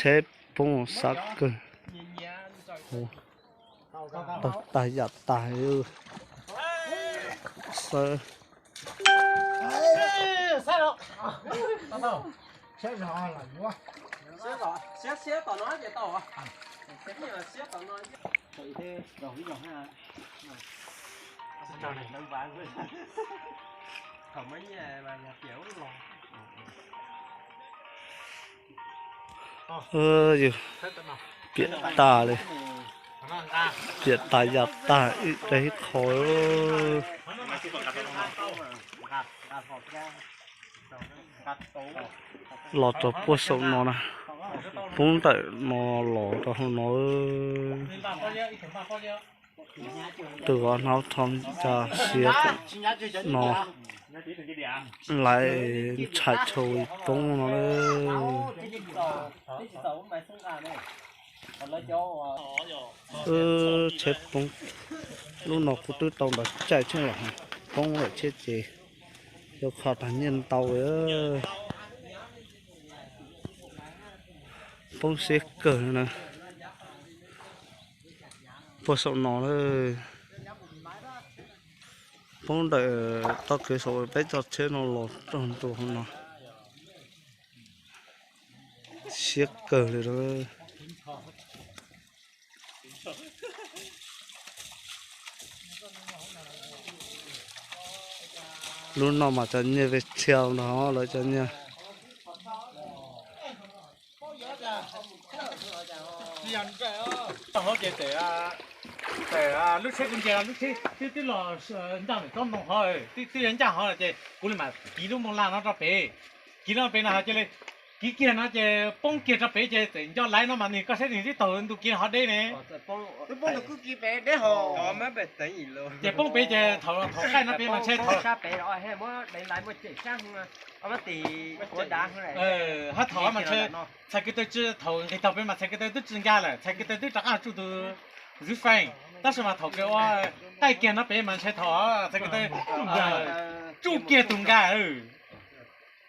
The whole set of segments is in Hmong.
Tsheb poob xav kawg. Tag yam tag. Xawb. Yus piam tas li, piam tas yam tas ib daig ib qho. Los rau puag saum no na, poob ntawm no los rau hauv no. Tus vov hnaub thom cas siav no, lawv ntshai tshau poob no. Tsheb poob, lub no kuv twb tau nrov caij thiab los poob lawm thiab ces yog kho tag nyiaj ntau. Poob siab kawg na. Puag saum no na, poob ntawm toj kev saum peb tso tsheb no los rau ntua hauv no. Siab kawg li lawm. Lub no mas cov nyiaj ve txhia no lawv cov nyiaj. Lub tsheb kuv nce lub tsheb twb los ncaj ntawm tsob ntoo hov, twb yog ncaj hov ces kuv li mam kiv lub moo laj no rau pem, kiv no pem no cia li kiv kiag no ces poob kiag rau pem ces txawm nco laiv no mas nws koj saib nws twb taug ntu kiv hov deb ne. Ces poob pem ces thaum thaum qaij no pem mas ntshe thaum hab thaum mas ntshe txhais ko taw tsi thaum nqis taug pem mas txhais ko taw twb tsi nkag lawm, txhais ko taw twb rov qab tsuj tus zuv feej, tab sis mas thaum kawg ua qaij kiag no pem mas ntshe thaum txhais ko taw tsuj kiag tus nkag.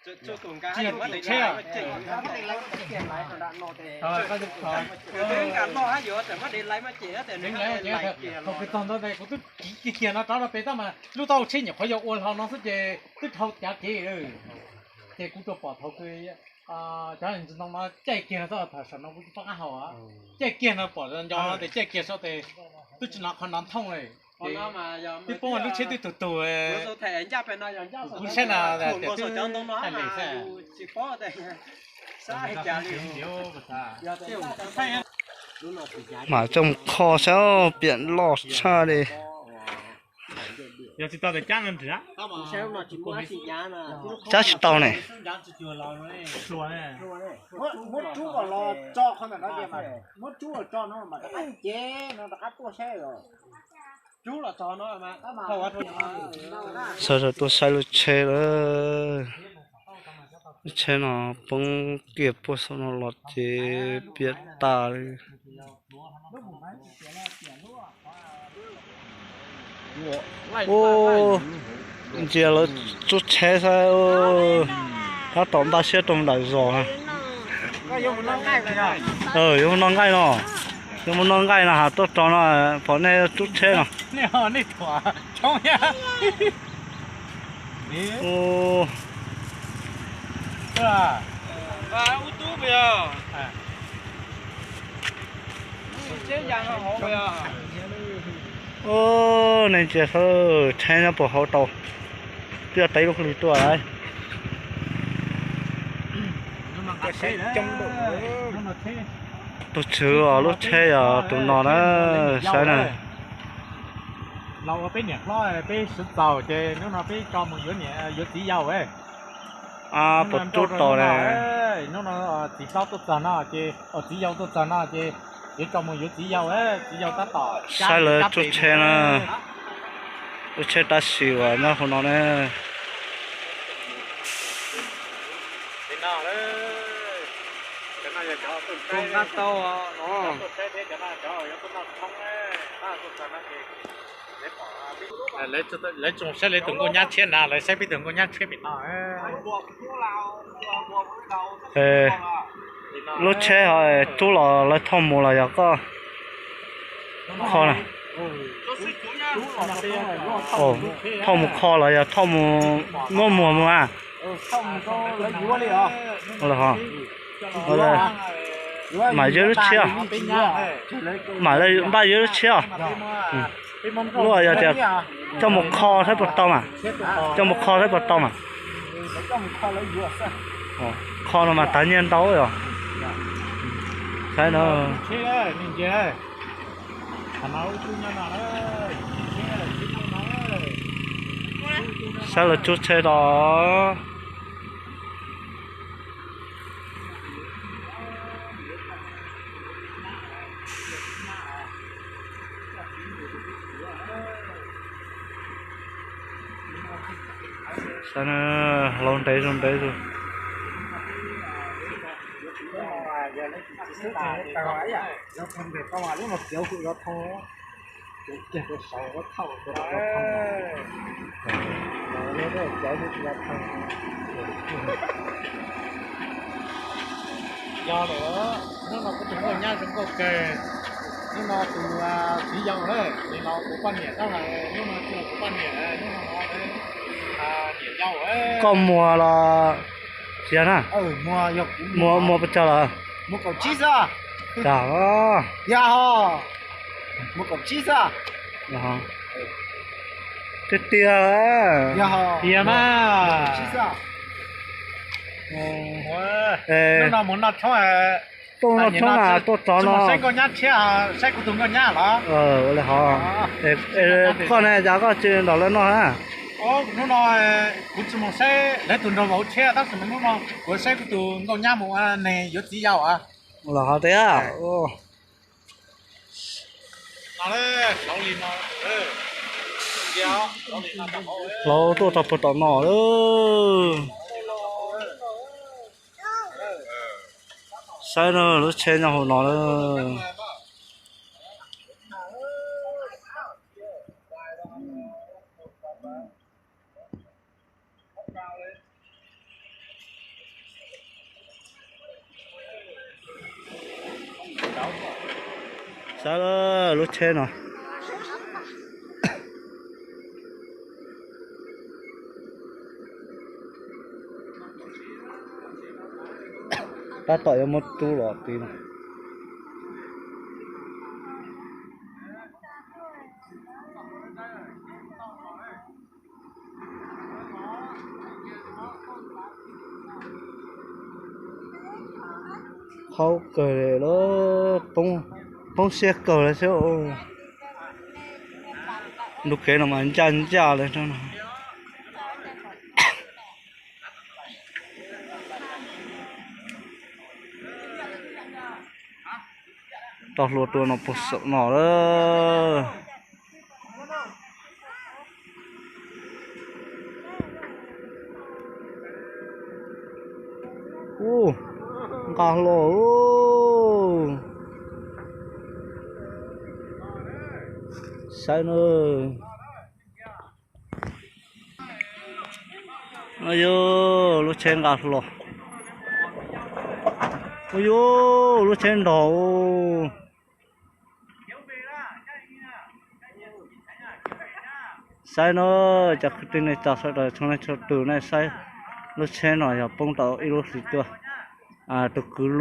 Thaum kawg txog ntawd kuv twb kiv kiag kiag no rov rau pem tab mas lub taub hau tsheb nyuam qhuav yog ua hlo no xwb ces twb dhau cav kev. Ces kuv tsuas pom thaum kawg cov ntsis ntoo no caij kiag no xwb, thaum saum no kuv tsis tau qab hau, caij kiag no pom nco no ces caij kiag saum tes twb tsis hnov qhov nrov nthooj li. Twb poob lub tsheb twb tug tug. Kuv saib na, tias twb li xwb. Mam coj mus kho saib, piam loj tshaj li. Yog tsis tau tias cab no nrhiav. Cab tsis tau ne. Muab rub los tso qhov ntawm no, muab rub los tso no mas rov qab cev no rov qab tuaj saib os. Sawv daws tuaj saib lub tsheb lawm. Lub tsheb no poob kiag puag saum no los ces piam tas li. Ub, ntsia lawv tsub tsheb saib, tab tom npaj siab rau nram zos na. Yuav mus noj nqaij no, yuav mus noj nqaij no has tuaj tso no, pom nej tsub tsheb no. Ub, nej ntsia saib, tsheb nyob puag hauv tau, twb yog tau ib lub hli tuaj lawm. Tus tswv os, lub tsheb yog tus no na, saib na. Los ua peb niam hlob peb sawv txaus ces hnub no peb tso mus yuav txiv yau. Puas rub tau ne? Hnub no txiv hlob tuaj txog no ces, txiv yau tuaj txog no ces yuav tso mus yuav txiv yau, txiv yau tab tom saib lawv tsub tsheb na. Lub tsheb tab sis uas nyob hauv no ne. Lawv tsoom saib lawv tus nkauj nyab tshiab na, lawv saib peb tus nkauj nyab tshiab pem no. Lub tsheb ho rub los lawv thauj mus los yog koj kho na? Thauj mus kho los yog thauj mus muab muag mus a? Mam yog lub tsheb, mam npaj yog lub tsheb. Lub yog tias coj mus kho saib puas tau mas, coj mus kho saib puas tau mas. Kho no mas tag nyiaj ntau yog. Saib no, saib lawv tsheb tod. Saib na, hlaub ntev zog ntev zog. Yog lawm, hnub no kuv tus nkauj nyab zoo nkauj kawg. Hnub no tus txiv yau na, nim no kuv poj niam tab mas hnub no tsis yog kuv poj niam, hnub no niam yau. Koj muag los txiv na? Muag puas tsawg lawm? Muag kaum tsib xwb. Yog, muag kaum tsib xwb. Tiag tiag. Tiag mas. Hnub no mus noj tshoob, tuaj noj tshoob na, tuaj txog no saib nkauj nyab thiab, saib kuv tus nkauj nyab los? Ua li hov. Koj ne, cas koj tsis nrog lawv noj na? Hnub no kuv tsis mus saib lawv tus nraug vauv thiab, tab sis mas hnub no kuv saib kuv tus nkauj nyab mus ua neeg yuav txiv yau. Los hov tiag. Hlauv tuaj txog puag tom no lawm. Saib na, lub tsheb nyob hauv no lawm. Saib lub tsheb no. Tab tom yuav muab rub los tid no. Qhau kawg li, poob siab kawg li xwb. Ntu kev no mas ncaj ncaj li no. Tau hlua tua no puag saum no lawm. Ub, nqa hlo. Saib na. Ua yus lub tsheb nqa hlo. Ua yus lub tsheb nrog. Saib no, cov kwv tij neej tsa sawv daws txhua leej txhua tus nej saib, lub tsheb no yog poob tau ib lub hlis tuaj. Tus kwv,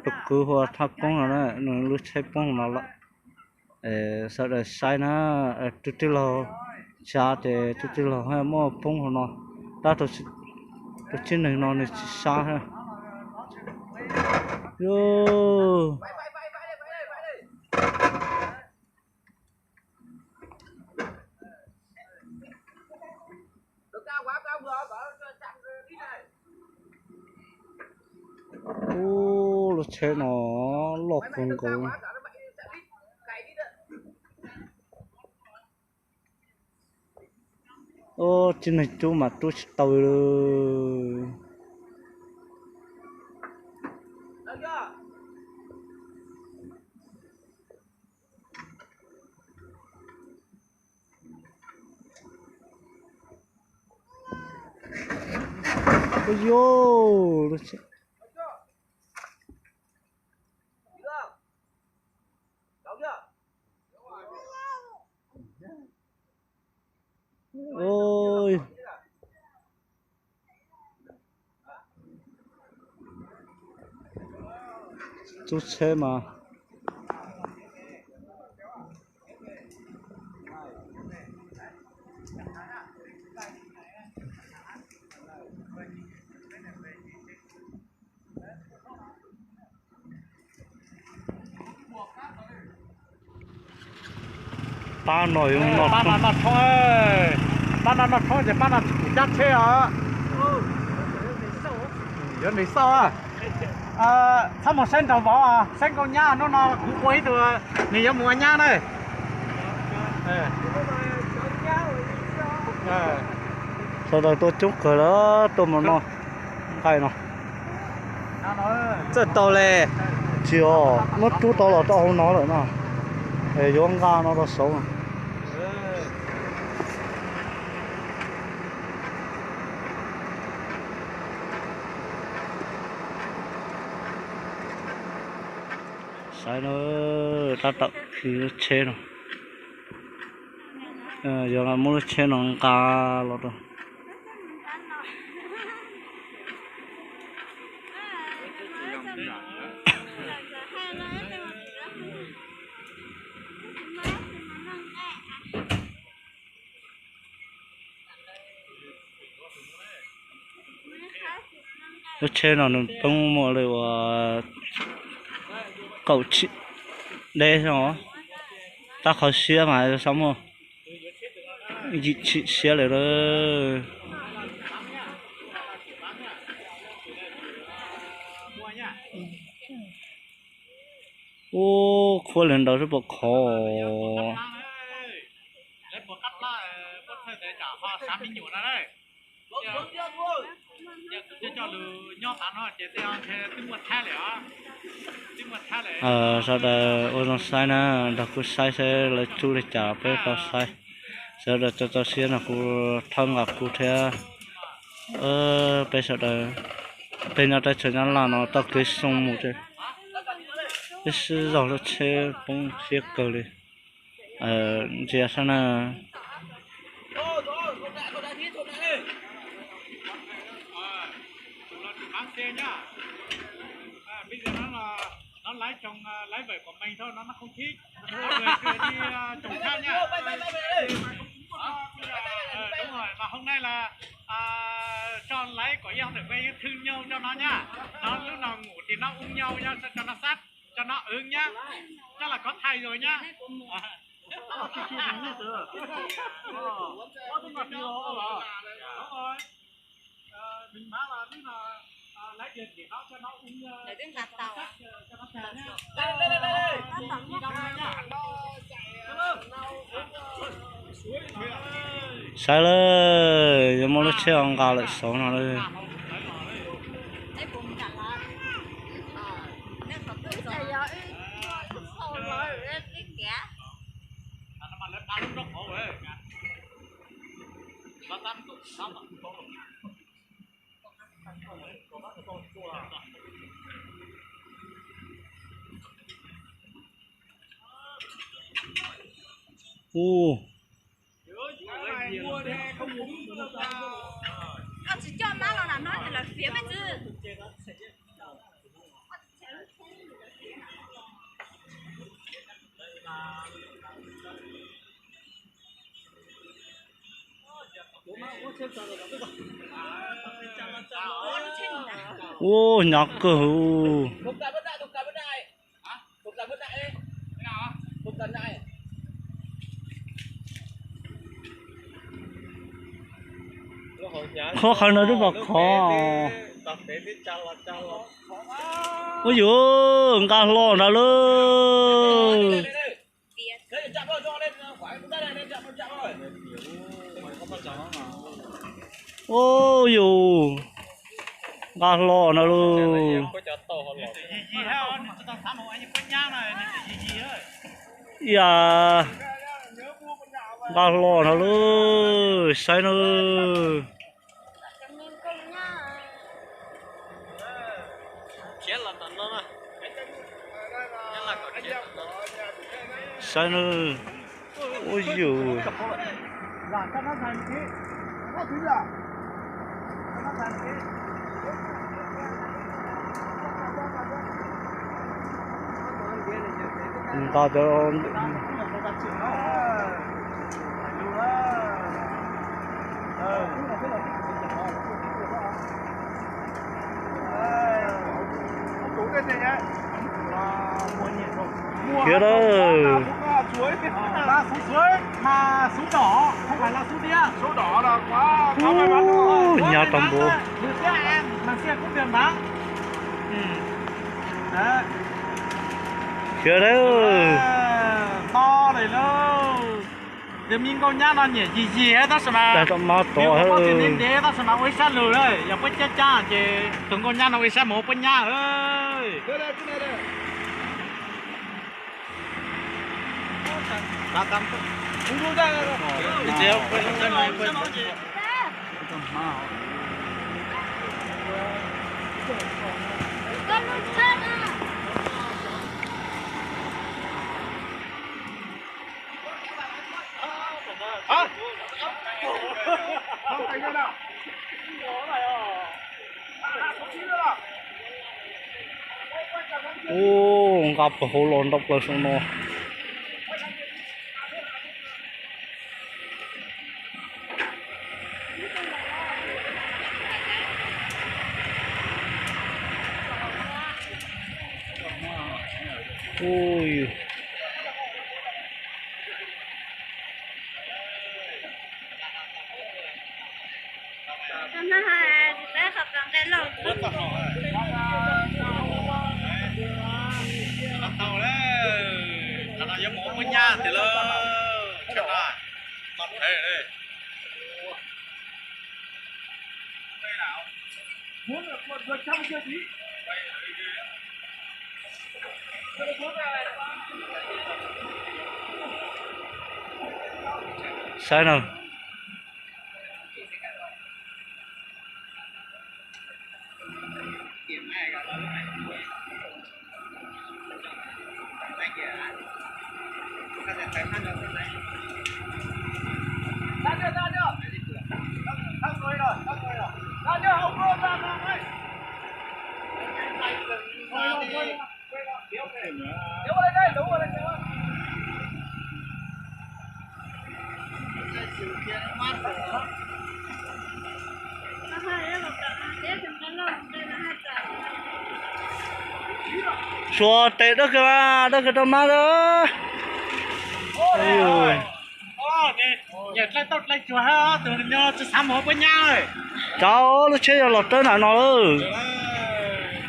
tus kwv hu ua Thaj Poob no, nws lub tsheb poob no lawm. Sawv daws saib na, tus tij laug tsav ces tus tij laug muaj poob hauv no, tab tus tsib neeg no nws tsis sab. Yus. Ub, lub tsheb no loj kawg nkaus. Ub, tsib neeg rub mas rub tsis tau li. Ua yus, lub tsheb. Ui, txuj tsheb mas. Pab no, pab no noj thoob, pab no noj thoob ces pab no tsis pum cab tsheb os. Yuav nres xauj. Txhob mus saib nraug vauv, saib nkauj nyab. Hnub no kuv ua ib tug, nws yuav mus ua nyab na. Sawv daws tuaj coob kawg lawm, tuaj mus noj nqaij no. Txawj tau li. Tsis os, muab rub tau los rau hauv no lawm no. Es yuav nqa no rau saud. Saib na, tab tom khi lub tsheb no. Yuav muab lub tsheb no nqa los rau. Lub tsheb no nws poob muaj li uas kaum tsib deb os. Tab qhov siab mas xyov muaj yim tshim siab lawm lawm. Ub, khuab li ntawd xwb puas khov. Sawv daws ua zoo saib na, nrog kuv saib saib lawv tsuj li cas peb tau saib. Sawv daws tso tso siab nrog kuv thawb nqa kuv thiab. Peb sawv daws, peb nyob teb chaws Nyab Laj no toj kev xoo mus, peb sib zog lub tsheb poob siab kawg li. Ntsia saib na. Hôm nay là cho lái của em được quay YouTube nhau cho nó nhá. Nó lúc nào ngủ thì nó ôm nhau nhá, sao cho nó sát, cho nó ưng nhá. Chắc là có thai rồi nhá. Đúng rồi. Mình báo là tức là lấy tiền để báo cho nó ôm, cho nó sát, cho nó thai nhá. Saib lawm, yuav muab lub tsheb nqa lawm saud no lawm. Ub. Koj tsis coj mab los na, no ces lawv fiav peb xwb. Ub, hnyav kawg. Qhov qhov no twb pom qhov. Ua yuav nqa hlo ntag lauj. Ua yus, nqa hlo ntag lauj. Ib yam, nqa hlo ntag lauj, saib na. Saib na. Ua yus, Nqa cov khiav lawm. Hnyav tag npaum. Khiav lawm. Tus me nkauj nyab no nyiam yig yig tab sis mas dag rau mab tod ntev ntev tab sis mas ua ib sab lug, yog puab cab cab ces tus nkauj nyab no ua ib sab mus ua puab nyab. Ub, nqa pawg hauv los ntau plaws saum no. Ui. Saib na. Suav tes dawb kiag, dawb kiag rau mab. Tsav lub tsheb yog los rawv nram no lawm.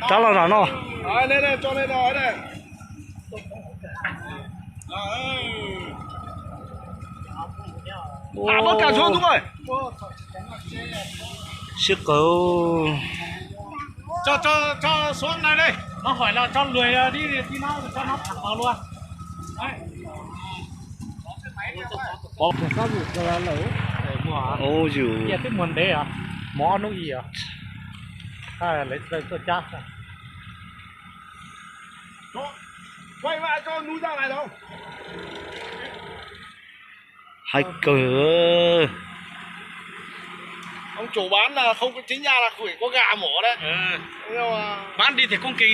Tsav los nram no. Siab qawg. Ua yus. Hais kawg. Ông chủ bán là không chính ra là gửi qua gà mổ đấy. Bán đi thì không cần,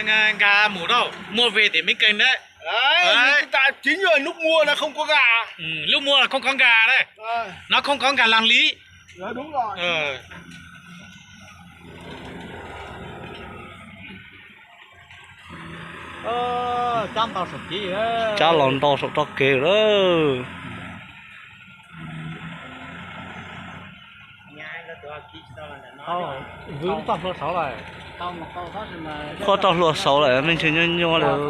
ờ, gà mổ đâu, mua về thì mới cần đấy. Đấy, thì tại chính là lúc mua là không có gà. Ừ, lúc mua là không có gà đấy. Ờ. Nó không có gà làm lý. Ờ, đúng rồi. Ờ. Cab los ntau saum tog kev lawm. Khuab tau hlua saud lawm, me ntsis nyuaj nyuaj lawm.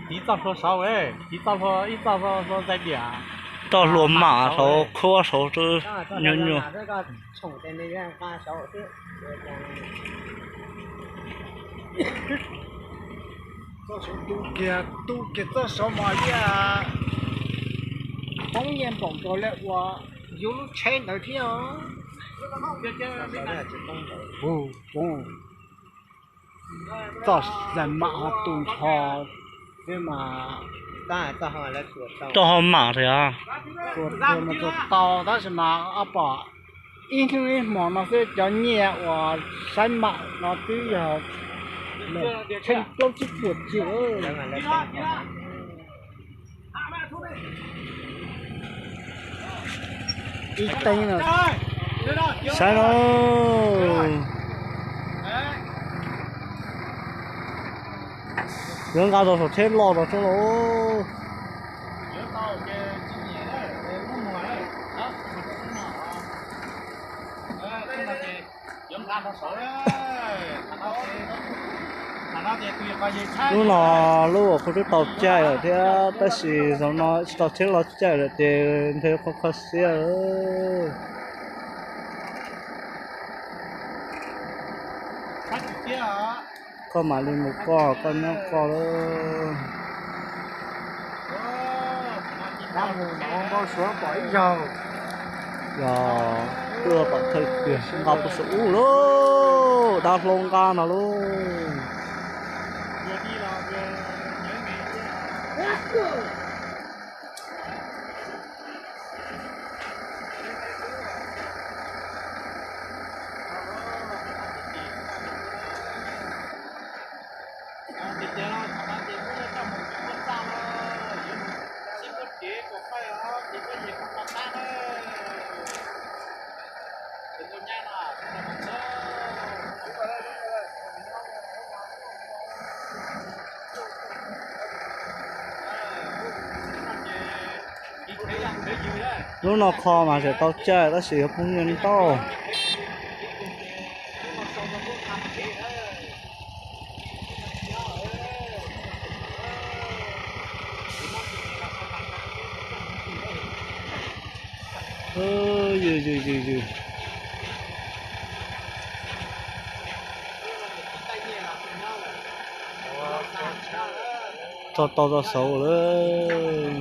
Tiv txoj hlua saud, tiv txoj hlua, ib txoj hlua ntxais diam. Toj hlua mam saud khuab saud nyuaj nyuaj. Txoj saud tu kiag, tu kiag txoj saud mas yeej poob nyiaj npaum nkaus li uas yus lub tsheb ntawd thiab os. Txoj zais mam ho tu nrho xwb mas. Txoj ho mam thiab, txoj mas txog tau tab sis mas ob pom ib hnub ib hmo no xwb cov nyiaj uas saib mam no twb yog tsheej plaub tsib puas tsiaj. Ib teev no, saib no, yuav nqa rau saum tsheb loj rau tsheb los. Hnub no lub uas kuv twb tau caij lawm thiab tab sis zaum no tsis tau tsheb los caij lawm ces ntshe qhov kho siab. Koj mam li mus koj, koj nyob koj lawm. Yog, tuaj tom thawj kiag nqa puag saum ub lauj, dab hlau nqa no lauj. Lub no kho mas tseem tau caij tab sis yuav poob nyiaj ntau. Yws, yws, yws, yws. Tso tau tso xauv lawm.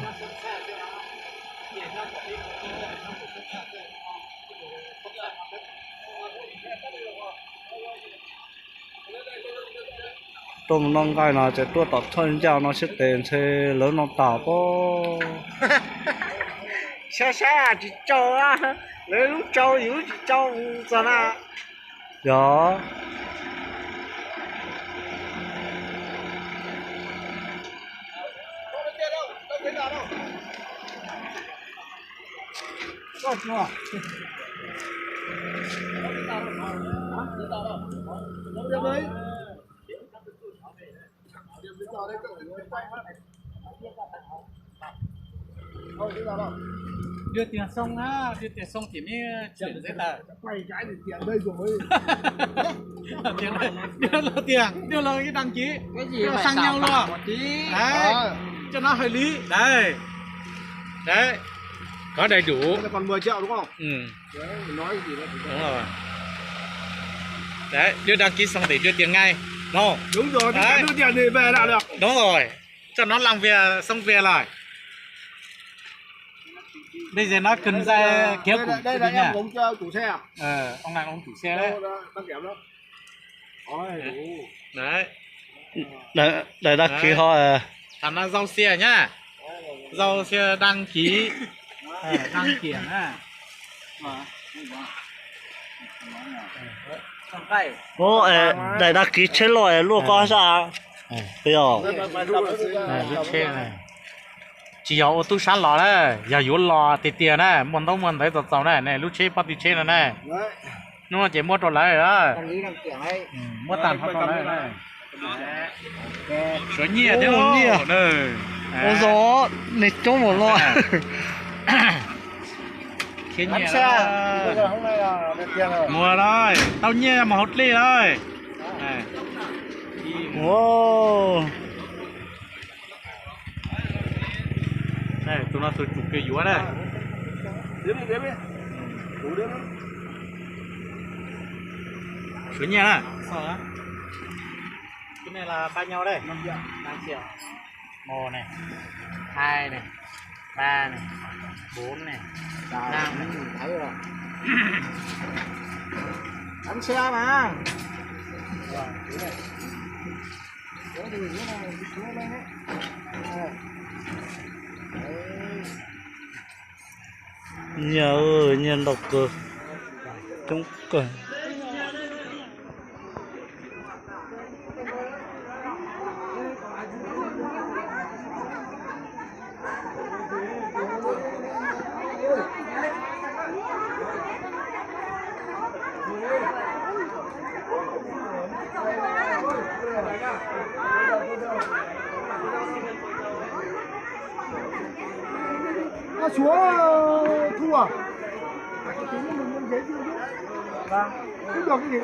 Tuaj mus noj nqaij no ces tuaj tom thawj ncauj no siab tes ntshe lawv no tas pob. Saib saib tsis tsau, lawv lub tsau yus lub tsis tsau txog na. Yog. Đưa tiền xong á, đưa tiền xong thì mới chuyển giấy tờ. Đưa lô tiền, đưa lô cái đăng ký cho sang nhau luôn. Đấy, cho nó hợp lý. Đấy. Đấy. Có đầy đủ. Còn mười triệu đúng không? Ừ. Đấy, nói gì nữa thì... Đúng rồi. Đấy, đưa đăng ký xong thì đưa tiền ngay. Đúng không? Đúng rồi, thì... Đấy. Đưa tiền thì về lại được. Đúng rồi. Cho nó làm việc, xong việc rồi. Bây giờ nó cần ra kéo... Đây, đây, đây, đây, em cũng cho chủ xe à? Ờ, ông này ông chủ xe đấy. Đâu, đăng kiểm đâu. Ôi, ôi. Đấy. Đ-, đ-, đăng ký họ, ờ. Thằng nó giao xe nhá. Giao xe đăng ký. Ờ, đăng kiểm nhá. Ub, daim dag kiv tsheb loj luaj koj sab. Lub tsheb tsis yog ua tub sab los na, yog yuav los tiag tiag na, muaj ntaub muaj ntawv txaus txaus na, ne lub tsheb pob tw tsheb no na. Hnub no ces muab rau lawv, muab tag nrho rau lawv. Suav nyiaj thiab nyiaj. Ua zoo, nej coob mus no. Muag lawm, tau nyiaj mus hauv dlej lawm. Tus no tus tsum Kws yuav na. Sua nyiaj na. Cái này là bao nhiêu đây? Năm triệu. Một này, hai này, ba này, bốn này, năm này. Đánh xe mà. Nyiaj, nyiaj ntau kawg, coob kawg. Suav thu à? Vâng. Tức là cái gì?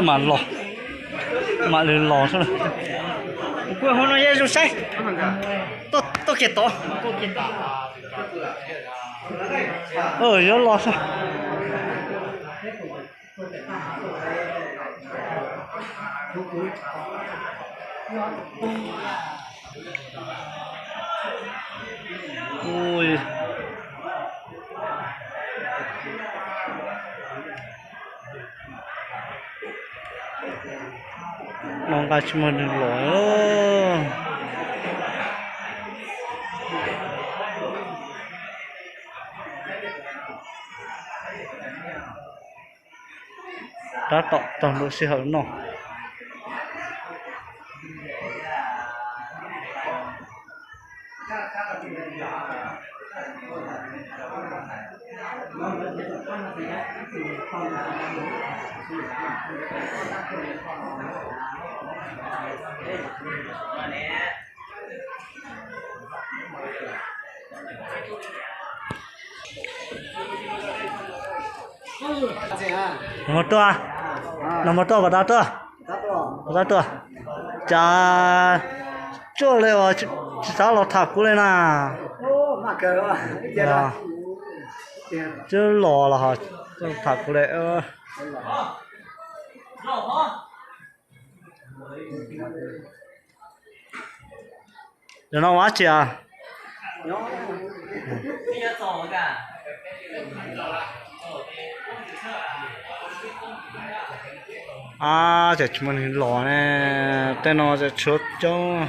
Mas los, mam li los xwb. Kuv hauv no yog zoo saib. Tuaj kiag tod. Yuav los xwb. Ui. No nqa tsis muaj neeg los. Tab tom tag nrho sij hawm no. Nag hmo tuaj, nag hmo tuaj puas tau tuaj? Puas tau tuaj? Cas tsuaj li uas tsis xav los tham kuv li na. Twb los los tham kuv li. Yog no ua dab tsi? Ab, cas tsis muaj neeg los ne, tej no cas tshuav coob.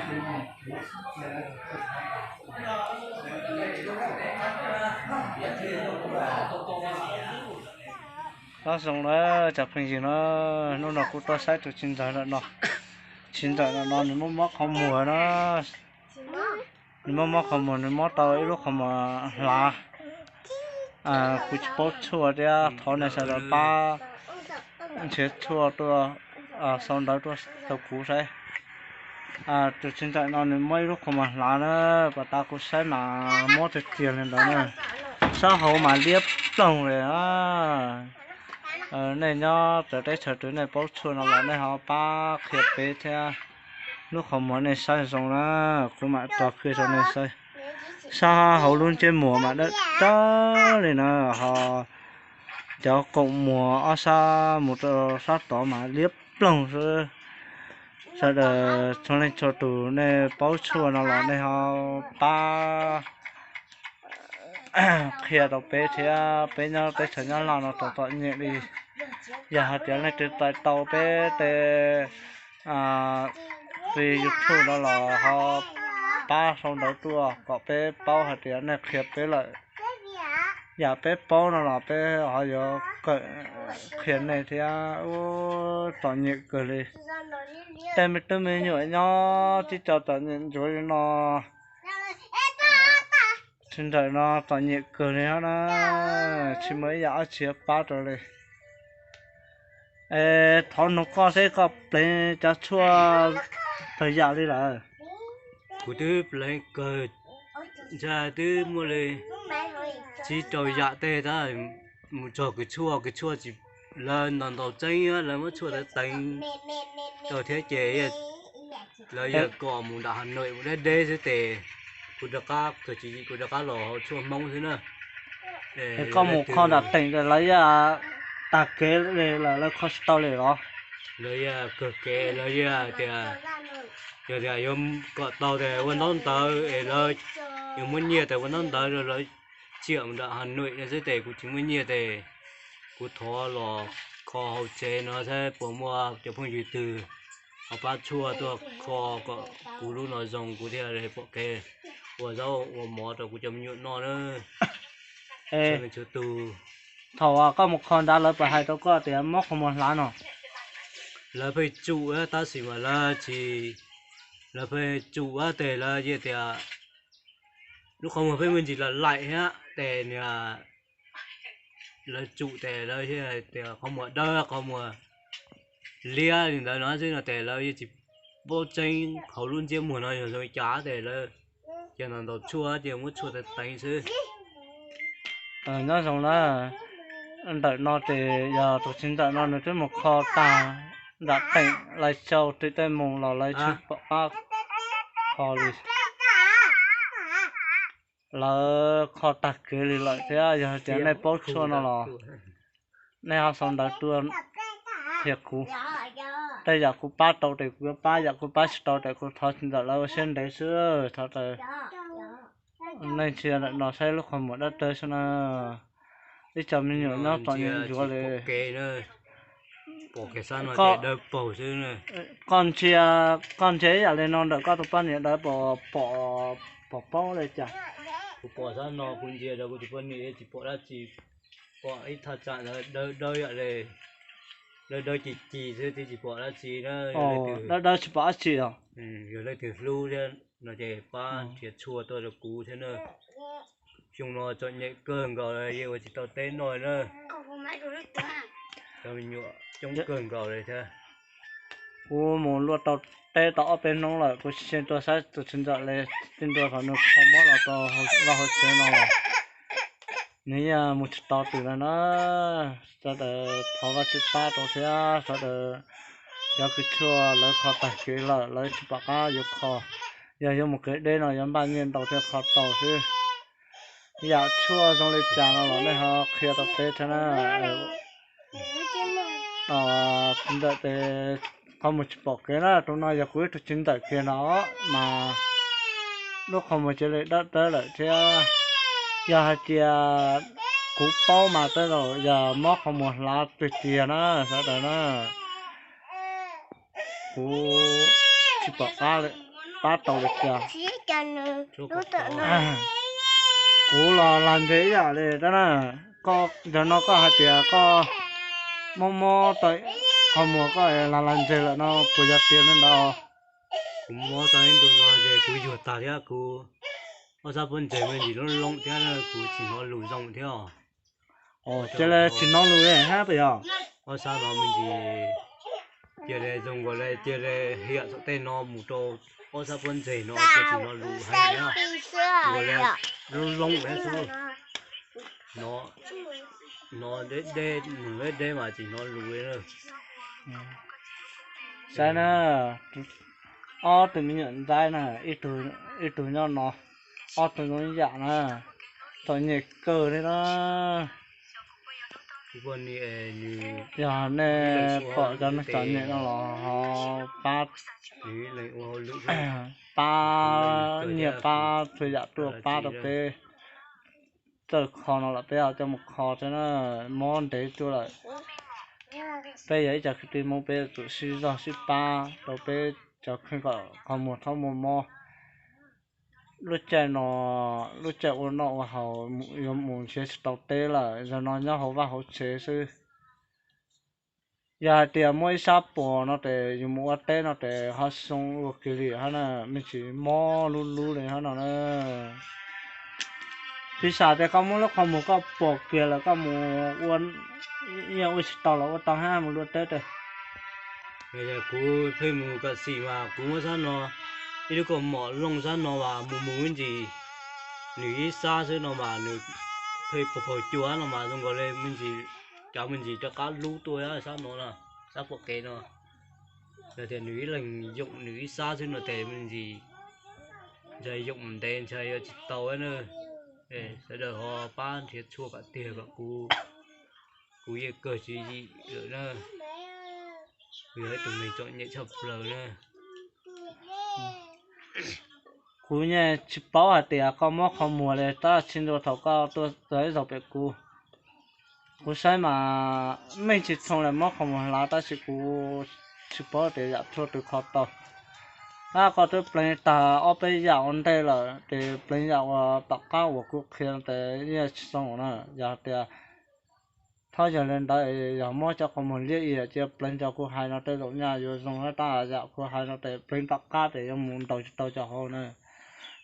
Nyob zoo na cov phooj ywg na, hnub no kuv tuaj saib tus txiv ntxawm ntawm no. Txiv ntxawm ntawm no nws muaj mob qhov muag na. Nws muaj mob qhov muag, nws mob tau ib lub qhov muag hlav. Kuv tsis paub tshuaj thiab, thov nej sawv daws pab nrhiav tshuaj tuaj, sau ntawv tuaj rau kuv saib. Tus txiv ntxawm no nws muaj ib lub qhov muag hlav na, puag ta kuv saib mas mob tiag tiag li ntawd na. Sab hauv mas liab ploog li. Nej nyob txawv teb chaws twg nej paub tshuaj no los nej ho pab qhia peb thiab. Lub qhov muag nej saib zoo na, kuv mam rov qhia rau nej saib. Sab hauv lub ntsej muag mas dawb dawb li na, ho cov koom muag ob sab mus rau sab tod mas liab ploog xwb. Sawv daws txhua leej txhua tus nej paub tshuaj no los nej ho pab qhia rau peb thiab, peb nyob teb chaws nyob laj no txom txom nyem li. Yog hais tias leej twg tau peb tej Fi YouTube no los ho pab sau ntawv tuaj kom peb paub hais tias nej qhia peb lawm. Yam peb paub no los peb ho yuav kawm qhia nej thiab. Ub, txom nyem kawg li. Tej me tub me nyuam nyob tib co txom nyem ntsuav li no. Tsis ntawm no txom nyem kawg li na, tsis muaj ib yam dab tsi pab rau li. Es thov nug koj seb koj pleev cov tshuaj tawg yam li lawm? Kuv twb pleev kawg, ntshai twb muaj li tsib rau yam tej tab, mus txog kws tshuaj, kws tshuaj tsis, lawv ntaus ntaus tseeb, lawv muab tshuaj teev teev rau thiab ces lawv yog kom mus nram Hà Nội mus deb deb xwb tes kuv rov qab, kuv rov qab los haus tshuaj Hmoob xwb na. Es koj mus kho nram teem lawv yog tag kev li lawm, lawv kho tsis tau li los? Lawv yog kawg kev, lawv yog tias, yog tias yuav kom tau tes ua ntaub ntawv es lawv yuav muab nyiaj tes ua ntaub ntawv rau lawv tsiam mus nram Hà Nội no xwb tes kuv tsis muaj nyiaj tes kuv thov los kho hauv tsev no saib puas muaj cov phooj ywg twg ho pab tshuaj tuaj kho kom kuv lub no zoo kuv thiaj li pom kev ua zaub ua mov rau kuv cov me nyuam noj na. Thaum koj mus kho nrad lawv puas hais rau koj tias mob qhov muag hlav no? Lawv pheej tsum tab sis mas lawv tsis, lawv pheej tsum tes lawv yeej tias lub qhov muag pheej me ntsis laim laim thiab tes niag lawv tsum tes lawv thiaj tias qhov muag dawb qhov muag liab li ntawd no xwb no tes lawv yeej tsis paub tseeb hauv lub ntsiab muag no yog zoo li cas tes lawv cia ntaus ntaus tshuaj ces muab tshuaj teev teev xwb. Nyob zoo na, ntawm no ces yog tus txiv ntxawm no nws twb mus kho tag nram teem Lai Châu tim tej mus los lawv tsis pom qab kho li. Lawv kho tag kev li lawm thiab yog hais tias nej paub tshuaj no los nej ho sau ntawv tuaj qhia kuv. Tej yam kuv pab tau tes kuv yuav pab, yam kuv pab tsis tau tes kuv thov txiv ntxawm lawv ua siab ntev xwb. Thov nej ntsia ntawm no saib lub qhov muag dawb dawb xwb na. Ib co me nyuam nyob txom nyem ntsuav li. Koj ntsia, koj ntsia ib yam li no ntawm koj tus poj niam ntawd pom, pom paub li cas? Kuv pom sab no kuv ntsia rau kuv tus poj niam tsis pom dab tsi, pom ib thaj tsam dawb dawb yam li dawb dawb ci ci xwb twb tsis pom dab tsi na. Dawb dawb tsis pom dab tsi os. Yog leej twg hlub thiab no ces pab nrhiav tshuaj tuaj rau kuv thiab na. Xyoo no txom nyem kawg nkaus li yeej ua tsis tau teb noj na. Cov me nyuam coob kawg nkaus li thiab. Kuv mus luaj tau teb tau ob peb hnub lawm kuv tsis xyeej tuaj saib tus txiv ntxawm li, tij ntua thaum nws kho mob los rau hauv tsev no los nws yeej mus tsis tau twg li na. Sawv daws thov Vajtswv pab rau thiab sawv daws. Cov kws tshuaj lawv kho tag kev lawm lawv tsis pom qab yuav kho, yog yuav mus kev deb no yuav npaj nyiaj ntau thiaj kho tau xwb. Yam tshuaj zoo li cas no los nej ho qhia rau peb thiab na. Txiv ntxawm tes qhov muag tsis pom kev na, tus no yog kuv ib tug txiv ntxawm kiag no mas lub qhov muag cia li dawb dawb lawm thiab. Yog hais tias kuv paub mas tej zaum yog mob qhov muag hlav tiag tiag na sawv daws na. Kuv tsis pom qab pab tau li cas. Kuv los lag ntseg ib yam li tab na. Koj ntawm no koj hais tias koj mob mob tau qhov muag koj lag lag ntseg lawm no puas yog tiag li ntawd? Kuv mob tau ib ntu no ces kuv yuag tag thiab kuv ob sab pob ntseg me ntsis loob loob thiab kuv tsis hnov lus zoo thiab. Cia li tsis hnov lus li hab puas yog? Ob sab no me ntsis cia li zoo nkaus li cia li hiam saum tej no mus rau ob sab pob ntseg no cia tsis hnov lus heev thiab. Nkaus li loob loob thiab xwb. Hnov deb deb, nws deb deb mas tsis hnov lus li na. Saib na, ob tug me nyuam ntxaib na, ib tug nyob no, ob tug zoo ib yam na, txom nyem kawg li na. Yog nej pom cov neeg txom nyem no los ho pab, pab nyiaj pab txhua yam tuaj pab rau peb. Txawj kho no los peb ho coj mus kho thiab na, mob ntev tuaj lawm. Peb yog ib co kwv tij Hmoob, peb yuav tsum sib zog sib pab rau peb cov kheej kom qhov muag txhob muaj mob. Lub caij no, lub caij ua noj ua haus yuav mus nrhiav tsis tau teb lawm, zaum no nyob hauv vaj hauv tsev xwb. Yog hais tias muaj ib sab puas no ces yus mus ua teb no ces ho zoo ua kiag li hab na, me ntsis mob lub lub li hab no na. Piv xam tias koj muab lub qhov muag koj pom kiag lawm koj mus ua, ua tsis tau los ua tau hab mus luaj teb tes. Kuv pheej mus kam xim mas kuv muab sab no, ib lub kaus mom looj sab no mas mus mus me ntsis, nws ib sab xwb no mas nws pheej pos phaum cua no mas zoo nkaus li me ntsis, cov me ntsis rov qab lub tuaj sab no na, sab pom kev no. Yog tias nws ib leeg yoom nws ib sab xwb no tes me ntsis ntshai yoom ntev ntshai yuav tsis tau na. Sawv daws ho pab nrhiav tshuaj kom tiag kom kuv, kuv yeej kawg tswv yim lawm na. Kuv yog ib tug neeg txom nyem tshaj plaws na. Kuv yeej tsis paub hais tias koj muab qhov muag li tab sis ntua thaum koj tuaj txog ib zaug pem kuv, kuv saib mas meej tsis tshoo li muab qhov muag hlav tab sis kuv tsis paub tias yam tshuaj twg kho tau. Tab koj twb pleev tag ob peb yam ua ntej lawm ces pleev yam uas tom qab uas kuv qhia no ces yeej tsis zoo na. Yog tias thaum yog li ntawd yog muab cov qhov muag liab ib yam cia pleev cov kuv hais no tej zaum nyaj yuav zoo, tab yam kuv hais no ces pleev tom qab ces yuav mus ntaus tsis tau cov hauv na.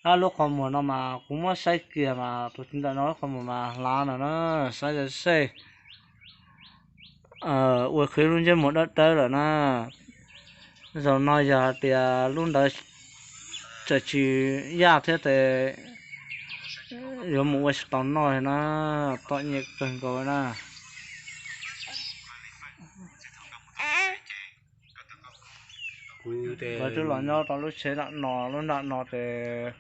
Ab, lub qhov muag no mas kuv muab saib kiag mas tus txiv ntawm no lub qhov muag mas hlav no na, saib seb ua qhib lub ntsej muag dawb dawb lawm na. Zaum no yog hais tias lub ntawd tseem tsis yaj thiab ces yuav mus ua tsis tau noj li na, txom nyem kawg nkaus na. Kuv twb los nyob rau lub tsheb nram no, lub nram no ces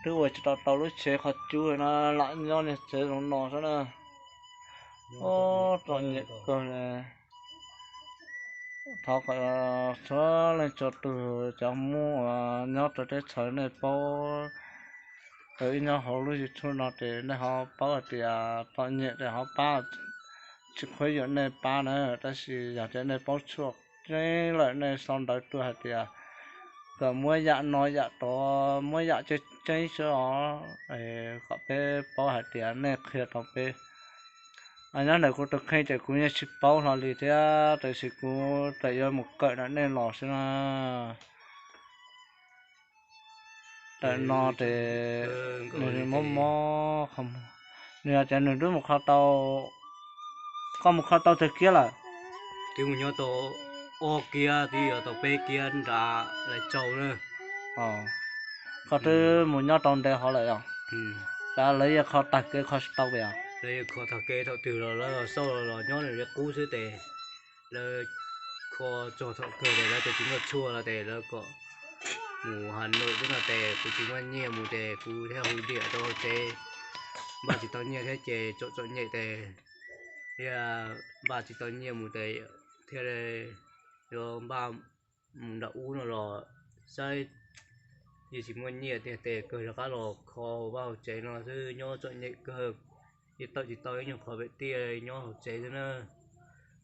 twb ua tsis tau tau lub tsev qhov cub li na, lam nyob niag tsev zoo no xwb na. Txom nyem kawg li. Thov kom txhua leej txhua tus cov Hmoob uas nyob rau teb chaws nej paub, ib nyob hauv lub YouTube no ces nej ho paub hais tias txom nyem ces ho pab, tsis khuv xim nej pab na, tab sis yog tias nej paub tshuaj tseeb lawm nej sau ntawv tuaj hais tias kom muab yam no yam tod, muab yam tseeb tseeb xwb os, kom peb paub hais tias nej qhia rau peb. Nyob ntawm kuv tus kheej ces kuv yeej tsis paub hlo li thiab, tab sis kuv tseem yuav mus kawm ntawm nej los xwb na. Ntawm no ces nws mob mob, nws hais tias nws twb mus kho tau, koj mus kho tau twg kiab lawm? Twb mus nyob tau ob kiab, twb yuav tau peb kiab nrad lawv tsaug na. Koj twb mus nyob tau ntev hov lawm os? Lawv yeej kho tag kev kho tsis tau li os? Lawv yeej kho tag kev, thaum twg los lawv xauj los nyob nws li qub xwb tes lawv kho txog thaum kawg tes lawv tias tsis muaj tshuaj los tes lawv kom mus Has Noim xwb no tes kuv tsis muaj nyiaj mus tes kuv thiaj hu diam rau hauv tsev, npaj tsis tau nyiaj thiab ces txom txom nyem tes thiaj npaj tsis tau nyiaj mus tes thiaj li yuav npaj mus nram ub no los saib, yeej tsis muaj nyiaj tiag tes kawg rov qab los kho hauv vaj hauv tsev no xwb, nyob txom nyem kawg, yeej tawm tsis tau ib nyuag qhov pem tiaj nyob hauv tsev xwb na.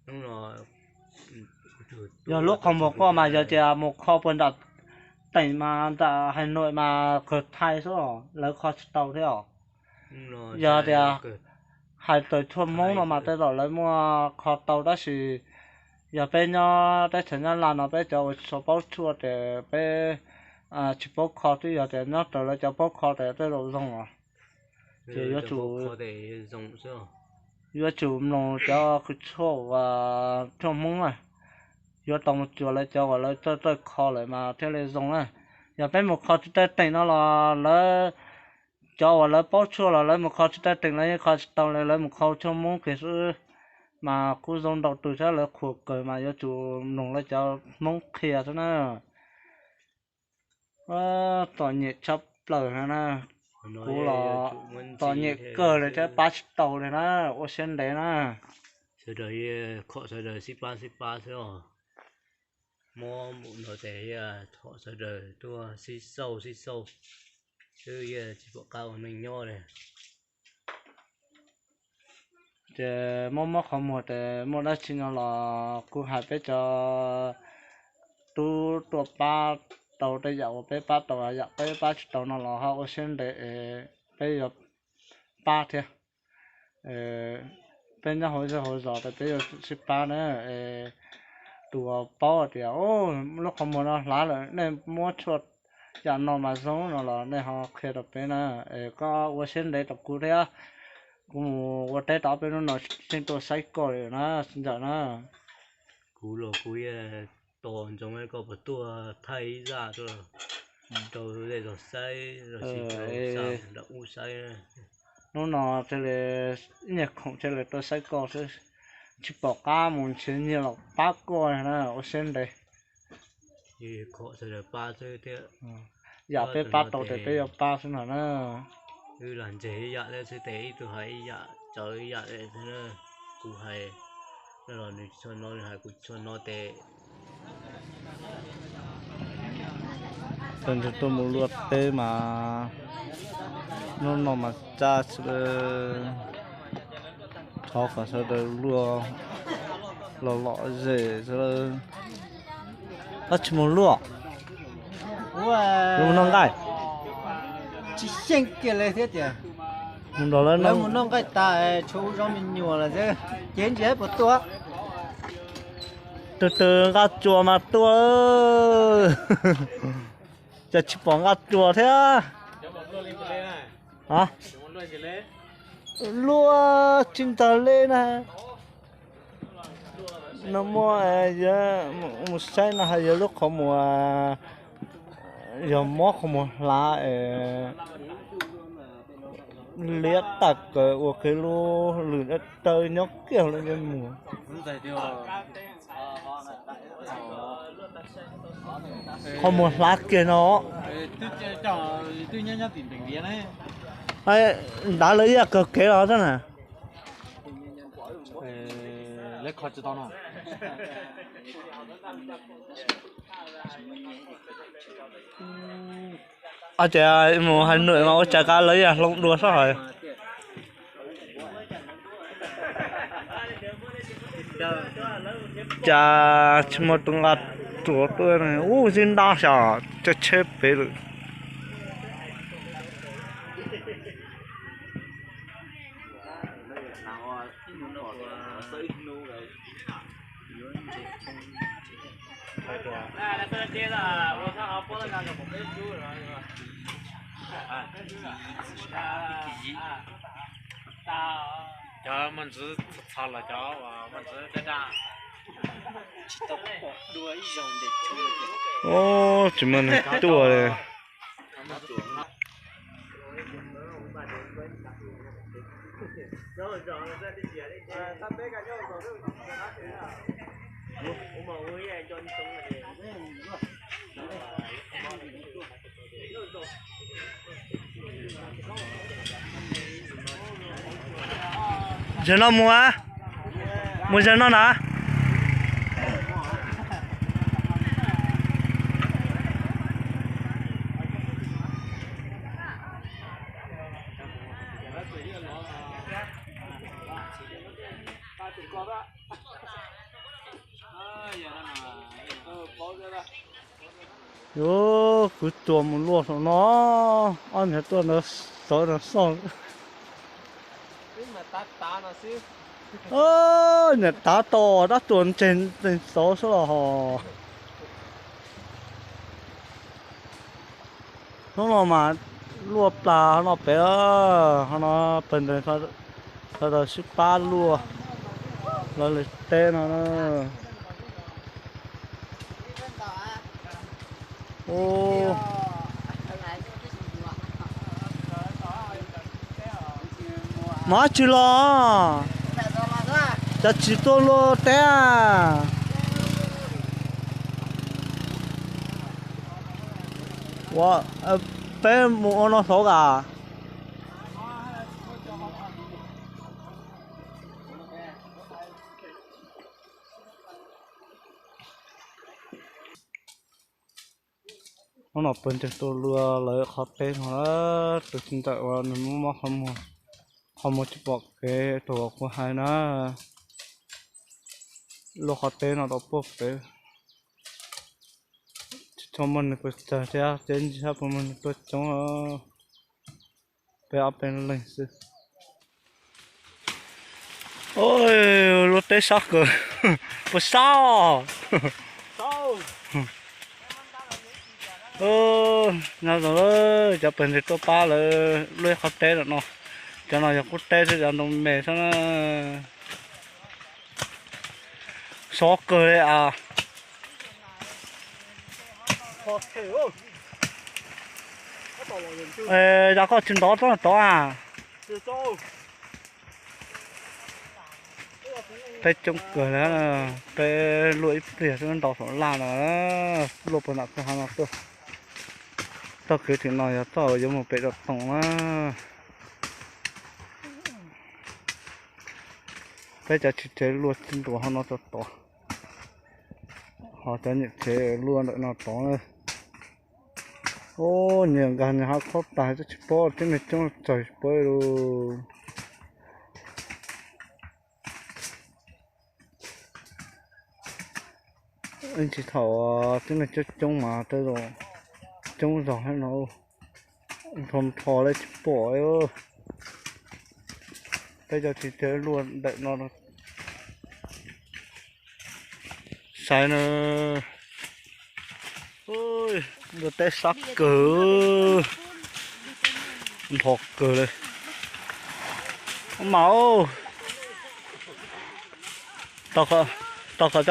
Hnub no yog lub qhov muag koj mas yog tias mus kho puag nram teem mas nram Has Noim mas kawg thaij xwb os, lawv kho tsis tau thiab os. Yog tias hais tawm tshuaj Hmoob no mas tej zaum lawv muaj kho tau tab sis yog peb nyob teb chaws Nyab Laj no peb cov uas tsis tshua paub tshuaj ces peb tsis paub kho, twb yog tias nyob raws lawv cov paub kho ces tej zaum zoo os. Ces yuav tsum, yuav tsum mloog cov kws tshuaj uas tshuaj Hmoob na, yuav tau mus cuag lawv cov uas lawv txawj txawj kho lawm mas thiaj li zoo na. Yog peb mus kho tsis tau teem no los lawv, cov uas lawv paub tshuaj los lawv mus kho tsis tau teem lawv yeej kho tsis tau li, lawv mus kho tshuaj Hmoob kiag xwb. Mas kuj zoo ntau tus thiab lawv qhuas kawg mas yuav tsum mloog lawv cov Hmoob qhia xwb na. Txom nyem tshaj plaws na, kuv los txom nyem kawg li thiab pab tsis tau li na, ua siab ntev na. Sawv daws, khom sawv daws sib pab sib pab xwb os. Mob mus no ces khom sawv daws tuaj sib xauj sib xauj xwb, yeej tsis pom qab ua neej nyob li. Ces mob mob qhov muag ces muaj dab tsi no los kuv hais peb cov tub tuaj pab tau tej yam uas peb pab tau, yam peb pab tsis tau no los ho ua siab ntev es peb yuav pab thiab. Peb nyob hauv zej hauv zos ces peb yuav sib pab na. Tus uas paub tias lub qhov muag no hlav lawm nej muab tshuaj yam no mas zoo no los nej ho qhia rau peb na. Es koj ua siab ntev rau kuv thiab, kuv mus ua teb tau ob peb hnub no tseem tuaj saib koj li na, sib ntsawm na. Kuv los kuv yeej tos ntsoov koj puas tuaj thaij ib zaj tuaj rau zej zog saib, los sis rau ub saib. Hnub no thiaj li ib nyuag khoom thiaj li tuaj saib koj xwb, tsis pom qab mus nrhiav nyiaj los pab koj na, ua siab ntev. Yam peb pab tau ces peb yuav pab xwb no na. Wb los ntseg ib yam thiab xwb tes ib tug hais ib yam, tsaws ib yam. Kuv hais no los nws tsis tshua no, nws hais kuv tsis tshua no tes. Tuaj mus luaj teb mas hnub no mas tsa sawv daws, thov kom sawv daws luaj los lom zem sawv daws. Koj tsis mus luaj, yuav mus noj nqaij? Tsis xyeej kiag li thiab tias mus nrog lawv mus noj nqaij tas tshuav zov me nyuam lawm xwb, ces ntsis puas tuaj. Tus twg nqa tsuas mas tuaj, cas tsis pom nqa tsuas thiab. Luaj tsis ntag li na. No muaj, mus saib no hais yog lub qhov muag, yog mob qhov muag hlav es liab tag kawg ua kev lub lwm dawb dawb nyob kiag lub ntsej muag. Qhov muag hlav kiag no. Ntav lawv ib yam kawg kev los xwb na. Ces mus hais num mas ua cas qa lawv yam hloov dua sab hais. Cas tsis muaj tus nqa tsuas tuaj, ub zib ntab xyov coj tsheb pem lawm. Cov muaj ntxwv txog los cov muaj ntxwv daj daj. Tsis muaj neeg tuaj li. Zaum no mus, mus zaum no na. Yuav kuv tuaj mus luaj saum no, ob niag tuaj ntawd xauv ntawd xauj. Niam tav tau dab tuag ntseg nteeg xauv xwb los hos. Hnub no mas luaj plag no pem, ho no pawg ntseeg sawv daws sib pab luaj lawv li teb no. Mus dab tsi los? Cas tsis tuaj luaj teb? Ua, peb mus ua no saud as. Hnub no pawg ntseeg tuaj luaj lawv qhov teb no, tus txiv ntxawm uas nws mob mob qhov muag. Qhov muag tsis pom kev, tus uas kuv hais na, luaj qhov teb no tau puag pem. Tsis tshua muaj neeg tuaj txog thiab, teb ntshe puas muaj neeg tuaj coob, peb ob peb leeg xwb. Luaj teb sab kawg, puas sab os? Nyob zoo, cov pawg ntseeg tuaj pab lawv luaj ib qhov teb no no. Cov no yog qub teb xwb, cov ntoo me xwb na. Sov kawg li as. Yog koj tsis ntov tsob no tod a? Peb coob kawg li, peb luaj ib pliag xwb ntau saum laj no, luaj puag nram kwj ha no tuaj. Txoj kev tim no yog txoj yuav mus pem rau toom na. Peb cov tsis tsev luaj tsis ntuas ho no tod tod, ho cov niam tsev luaj ntawm no tod. Ub, nyias nkag nyias ho khob tas, twb tsis paub tib neeg coob txawg tsis paub li. Ib ntsis thaum tib neeg coob coob mas tej zaum coob zog thiab no, nrho nrho li tsis pom. Peb cov tsis tsev luaj ntawm no. Saib na, luaj teb sab kawg, nrho kawg li. Mas, tau kom,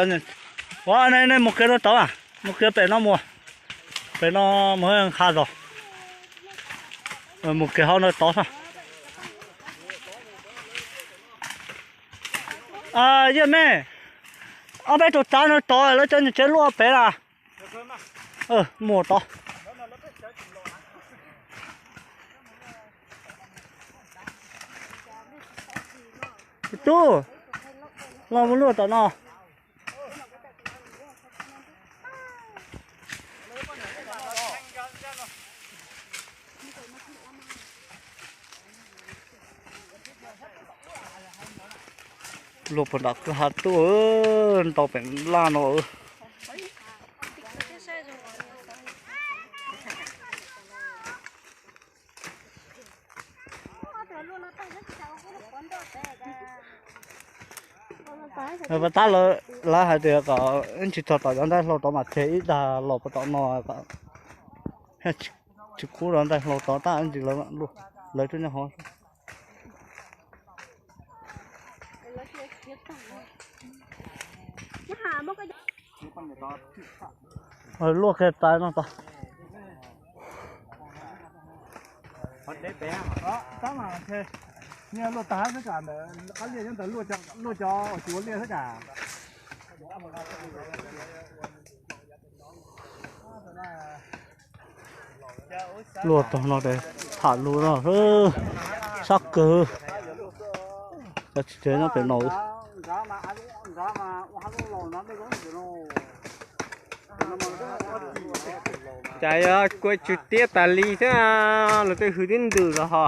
nej mus kiag rau tod, mus kiag pem no mus, pem no mus nqha zog, mus kiag hauv no tod. Yog me, ob peb tus tsav no tod lawv cov niam tsev luaj pem na. Mus tod. Tus tub, los mus luaj tom no. Luaj puag nram kwj ha tuaj, ntau pem laj no. Pas tab lawv hais tias kom ib ntsis txog tom cov ntaij hlau tod mas tseg ib dag los puag tom no, tsis kub rau ntaij hlau tod tab ib ntsis lawv, lawv twb nyob hauv. Luaj kiag tas no tod. Luaj tas xwb kam ntawd, qab liaj nyob ntawd, luaj cov uas tsis ua liaj xwb kam. Luaj tog no ces tham lus no, sab kawg. Cov tsis tsev nyob pem no. Cas yog kuaj tsw tiab tas li thiab, los tej hws tib ntws los ho.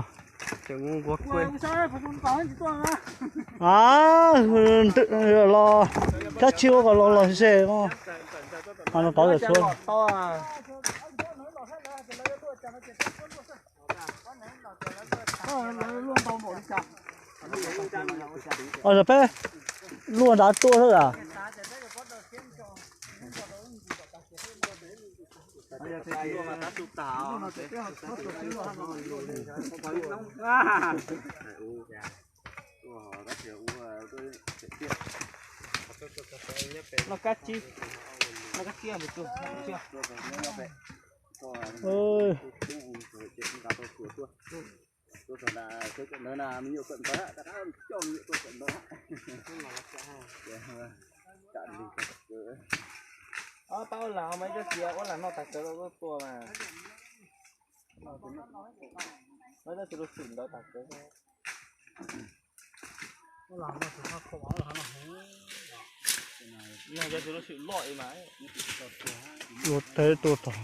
Tseem nquag kuaj. Los cab tsi ua kom los los ze no. Mas no tod yog tshuab. Os, yog peb luaj nrad tuaj xwb a. Pab ua lam mas ib co xiav ua lam no tas kawg los tua mas. Tab sis lub xwm ntawd tas kawg. Lub teb tuaj tog,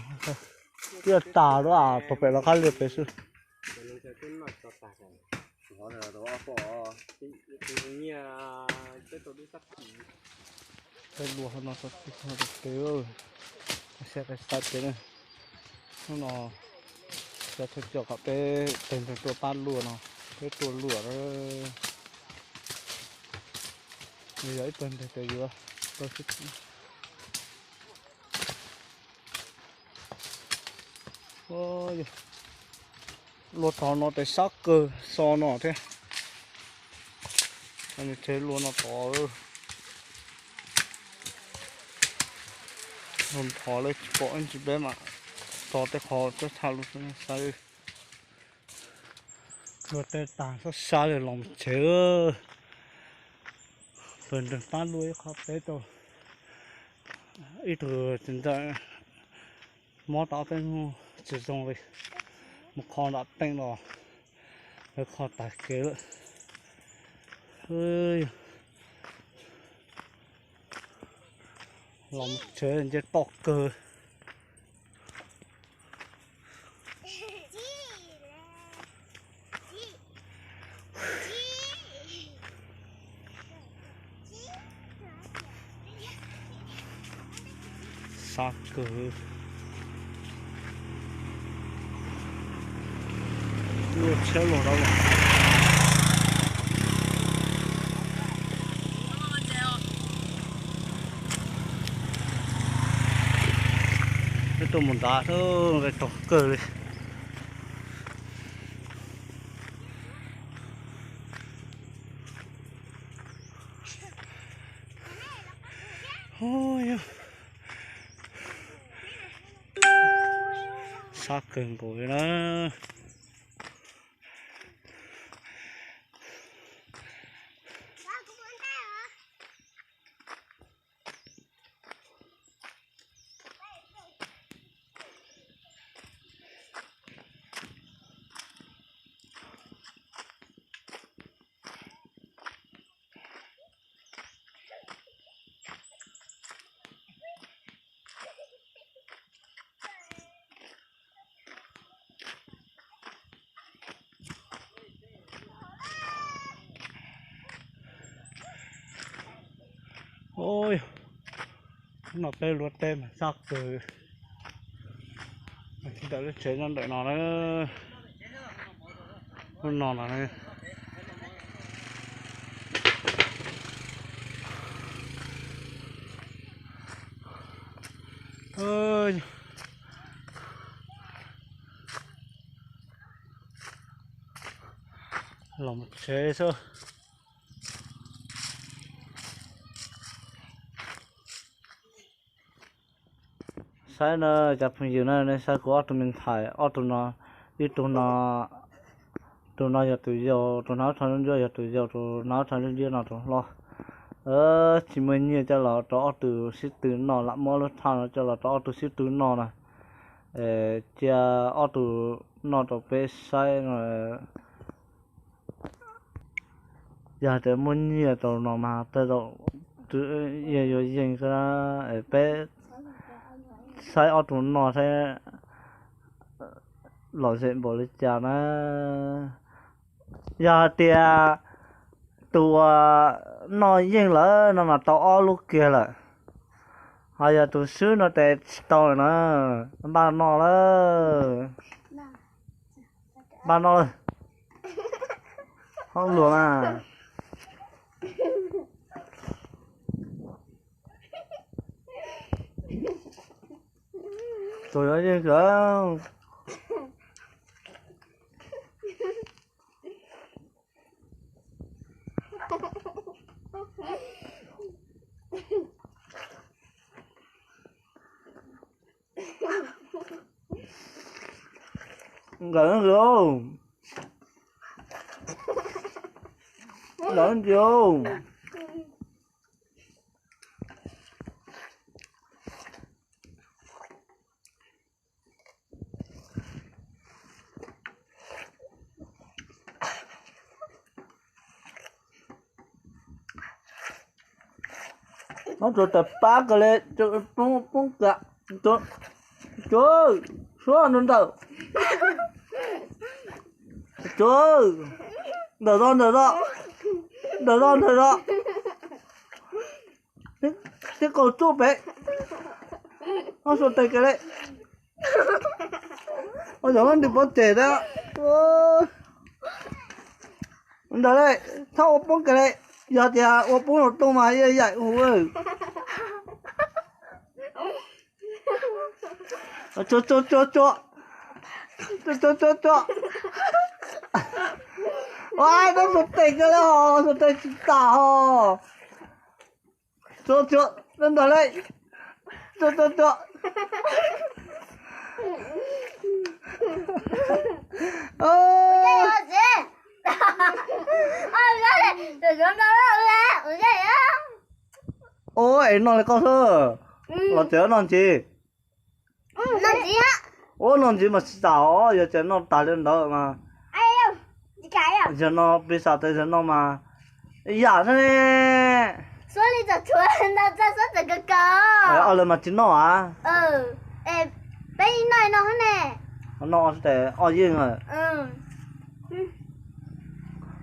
tiaj tas lawm, tog pem lawv qab liaj pem xwb. pom tus nyiaj peb tau dub tag kis. Peb luaj no tau tib tug peb, saib peb saib peb na. Hnub no cov thawj coj kom peb teg nreeg tuaj pab luaj no, peb tuaj luaj. Yog ib teg nreeg ces yuav tau xwb. Luaj tog no tes sab kawg so no thiab. Nws tseg luaj no tod. Luaj tod lawv tsis pom ib ntsis peb mam tso tej qho teb tshaj lub xwb saib. Luaj tej tag sab sab li los mus tsev. Pawg nreeg pab luaj ib qho peb tau ib tug txiv ntxawm mob tau ob peb hnub tsis zoo li, mus kho nram teej los lawv kho tag kev lawm. Los mus tsev nce toj kawg. Sab kawg. Luaj tsheb luaj dab los. Peb tuaj mus nrad xwb, nqaij tog kawg li. Sab kawg nkaus li na. Ub, hnub no peb luaj teb mas sab kawg. Sib tawm lub tsev nyob ntawm no na. Lub no no. Los mus tsev xwb. Saib na cov phooj ywg na, nej saib kuv ob tug me ntxhais, ob tug no, ib tug no, tus no yog tus yau, tus hnav ib rho ntsuab yog tus yau, tus hnav ib rho ntsuab no tus hlob. Tsis muaj nyiaj coj los rau ob tug xib tw noj, lam muab lub thaj no coj los rau ob tug xib tw noj na. Cia ob tug noj rau peb saib no. Yog tias muaj nyiaj rau no mas tej zaum twb yuav yeej xwb. Peb saib ob tug noj saib lom zem npaum li cas na. Yog hais tias tus uas noj yeej lawm no mas tau ob lub kiag lawm, ho yog tus swb no tes tsis tau lawm na. Npaj noj lawm, npaj noj lawm. Hauj lwm mas tus yuav yeej lawm. Nkawd ntsis, nkawd ntsis. Muab tus tas pab kawg li, poob poob kam. Tus, suab ntawm ntawm. Tus, Ntawm no, ntawm no, ntawm no, ntawm no. Thiab qaug tsuaj pem. Ob xuas tes kiag li. Ua yog nws pov tseg thiab. Ntawd li, txhob ua poob kiag li. Yog tias ua poob los tuaj mas yaim huv. Tsuag tsuag tsuag tsuag. Tsuag tsuag tsuag tsuag. Ua, tau xuas tes kiag li hos, xuas tes tsis tas hos. Tsuag tsuag, ntawm li. Tsuag tsuag tsuag. Ua es noj li koj xwb, los tseem noj ntxiv. Ua noj ntxiv mas tsis tas os, yog tias noj tas li ntawd mas yog no pis xam tas yog no mas yam ne. Ob lawv mas tsis noj a. Noj ob yeej.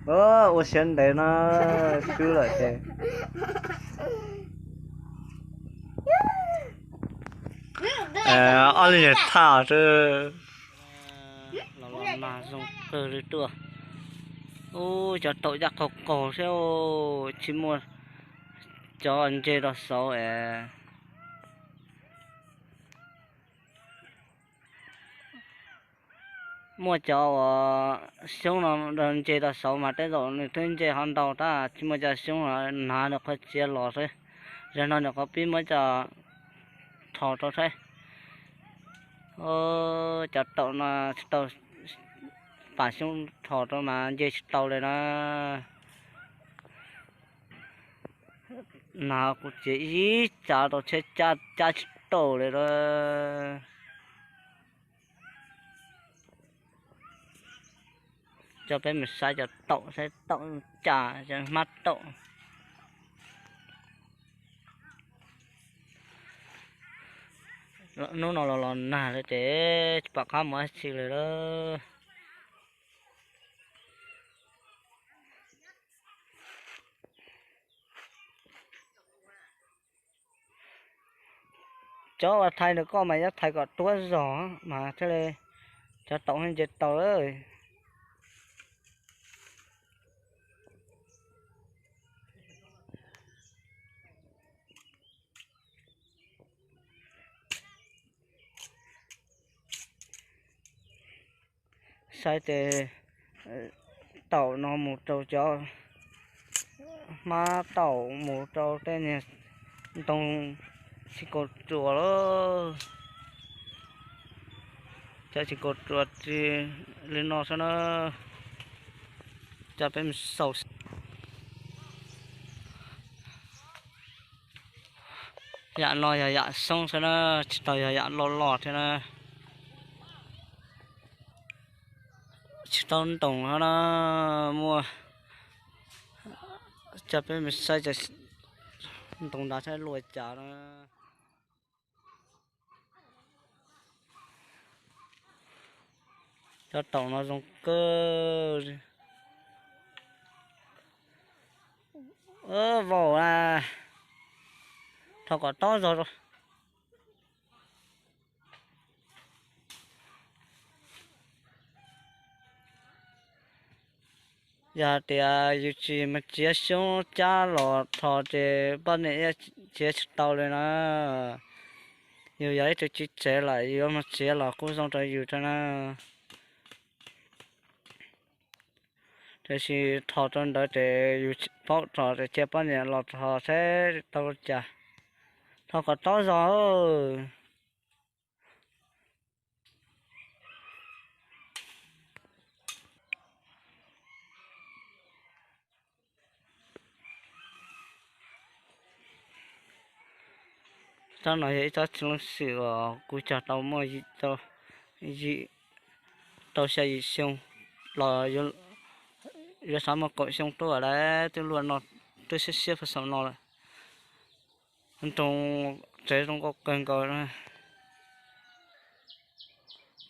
Ua siav ntev no, swb lawm ces. Ob leeg thaj los los mas zoo kawg li tuaj. Ub, cov taum caj qaug qaug thiab, tsis muaj cov ntse rau saud es. Muaj cov uas xyoob no ntse rau saud mas tej zaum nws twb ntse ho ntau tab, tsis muaj cov xyoob no, hnav nws qhov txiav los xwb. Zaum no nws qhov pib muab coj rho rau saib. Cov taum no tsis tau pam xyoob rho rau mas nce tsis tau li na. Hnav kuv txiav ib tsav rau tsheb cab tsis tau li lawm. Coj peb mus saib cov taum, saib taum cas, cov hmab taum. Hnub no los los nag lawm ces tsis pom qab mus dab tsi li lawm. Cov uas thaiv ntawm koj mas yuav thaiv kom tuab zog mas thiaj li cov taum nce tau lawm. Saib ces taum no mus rau cov hmab taum mus rau tej niag ntoo tsis kaus ruas lawm. Cov tsis kaus ruas li no xwb na. Coj peb mus xaus. Yam no yog yam xyoob xwb na, tsis tau yog yam loj loj thiab na. Tsis tau ntoos no na, muaj coj peb mus saib cov ntoo nrad saib luaj cas na. Cov taum no zoo kawg. Vau na, rho kom tob zog. Yog hais tias yus tsis mus txiav xyoob cab los rho ces poj niam txiav tsis tau li na. Yus yog ib tug txiv tsev lawm, yus yuav mus txiav los kuj zoo rau yus thiab na. Tiam sis rho rau ntawd ces yus tsis paub rho ces cia poj niam los rho seb tau li cas. Rho kom tob zog. Tsob no yog ib tsob txiv leej xwm uas kuv cog tau muaj yim, rau xya yim xyoo los yuav xav muaj kaum xyoo tuaj lawm, twb luaj no, twb siab siab pha saum no lawm. Nroo tsev zoo nkauj kawg nkaus.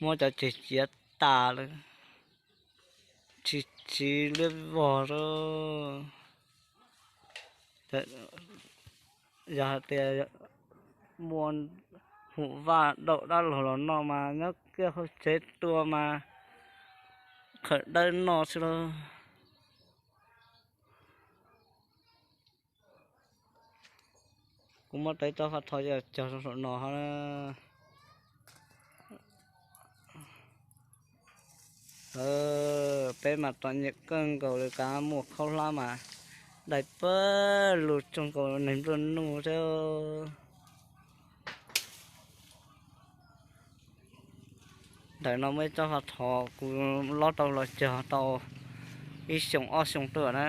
Muab cov ceg ciav tas lawm, tsis tsiv liab vog lawm. Yog hais tias muaj hum vaj daum dab laug los noj mas nyob kiag hauv tsev tua mas khawm dawb noj xwb lauj. Kuv muab tau ib tsob faj thos cog rau saum no hov na. Peb mas txom nyem kawg nkaus li, kav muaj khaub hlab mas dai pawg lug tsoog nkaus neeg nplua nuj thiab. Ntawm no muaj ib tsob faj thos kuv lob tau los cog tau ib xyoos ob xyoos tuaj na.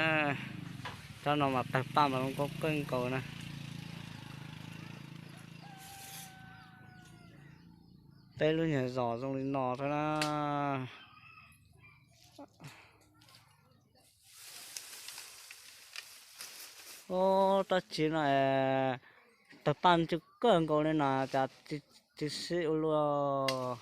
Tsob no mas tawg paj mas zoo nkauj kawg nkaus na. Peb lub nyuag zos zoo li no thiab na. Ub, tsob tsiv no tawg paj ncw kawg nkaus li no cas tsis sib ua luaj.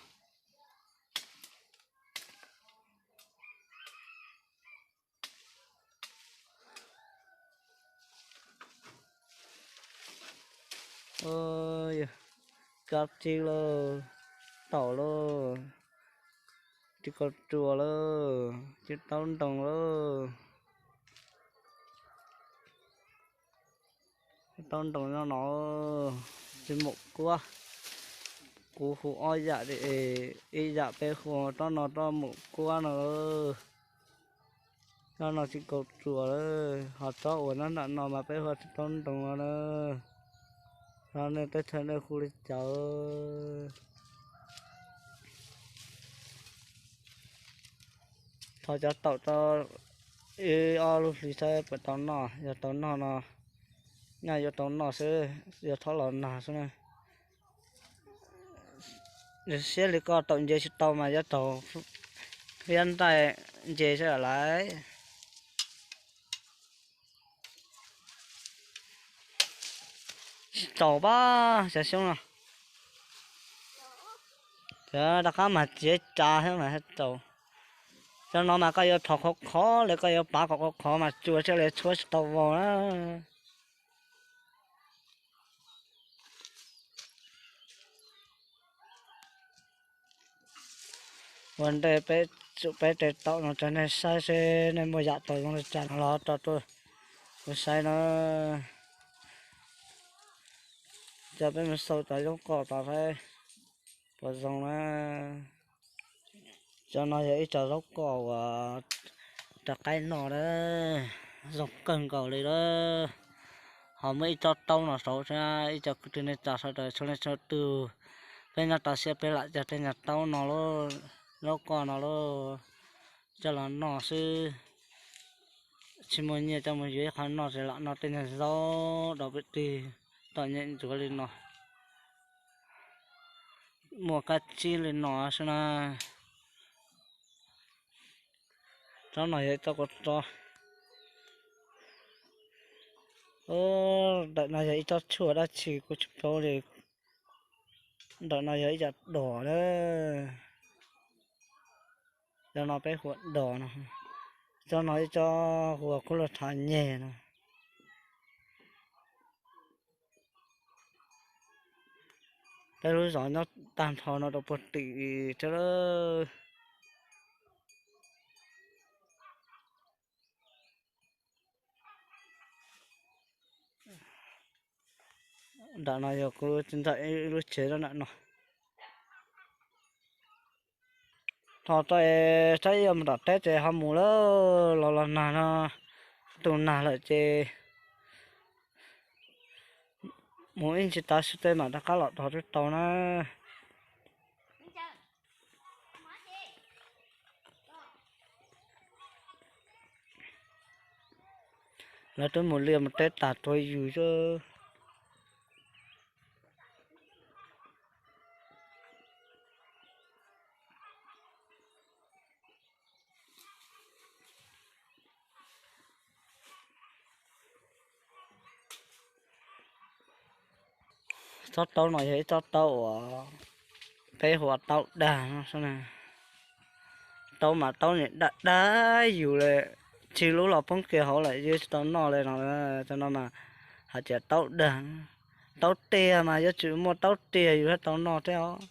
Kab tsib lauj, taum lauj, tsis kaus ruas lauj, tsis tau ntoos lauj. Tau ntoos nyob no, tsis maum kuab. Kuv hu ob yam, ib yam peb hu tsob no tsob maum kuab no. Tsob no tsis kaus ruas lawm, ho tsob uas nyob nram no mas peb hu tsis tau ntoos no na. Tsob nej teb chaws nej hu li cas? Thov cov taum tso ib ob lub hlis saib puas tau noj, yog tau noj no, nyaj yuav tau noj xwb, yog txhob los nag xwb na. Siab li koj taum nce tsis tau mas yuav taug liab nraim nce xwb lawm. Tsis tau pab cov xyoob no. Rov qab mas txiav tsa xwb mas tau. Cov no mas koj yuav rhov khov khov li, koj yuav pav kom khov khov mas tsua thiaj li tshuab tsis tau vau na. Ua ntej peb tsum peb tes taum no rau nej saib seb nej muaj yam tau zoo li cas no los tso tuaj kuv saib na. Coj peb mus xauj cov zaub koj tod saib puas zoo na. Cov no yog ib co zaub koj uas rov qaib noj na, zoo kawg nkaus li lawm. Ho muaj ib tsob taub no saud, ib co kwv tij neej tsa sawv daws txhua leej txhua tus, peb nyob toj siab peb lam cog tej nyuag taub no lauj, zaub koj no lauj, coj los noj xwb. Tsis muaj nyiaj coj mus yuav ib qho noj ces lam noj tej nyuag zaub dau pem rig txom nyem ntsuav li no. Muaj kab tsib li no xwb na. Tsob no yog ib tsob kua txob. Ntawm no yog ib tsob tshuaj dab tsi kuv tsis paub li. Ntawm no yog ib co dos na. Cov no peb hu ua dos no. Tsob no ib tsob hu ua kub laj thav nyeg no. Peb lub zos nyob tag nrho no rau puag tim thiab lawm. Nram no yog kuv txiv ntxawm ib lub tsev nyob nram no. Tho tso es saib yuav mus tom teb ces ho mus lawm, los los nag no, tus nag lawm ces mus ib ntsis tav su tej mam rov qab los rov twb tau na. Lawv twb mus liaj mus teb tas tuag yus xwb. Tsob taub no yog ib tsob taub uas peb hu ua taub dag no xwb na. Taub mas taub niag dag dag yus li, tsib lub los poob kiag hauv lawm yeej tsis tau noj li no. Cov no mas hais tias taub dag, taub tiag mas yuav tsum muaj taub tiag yus thiaj tau noj thiab os.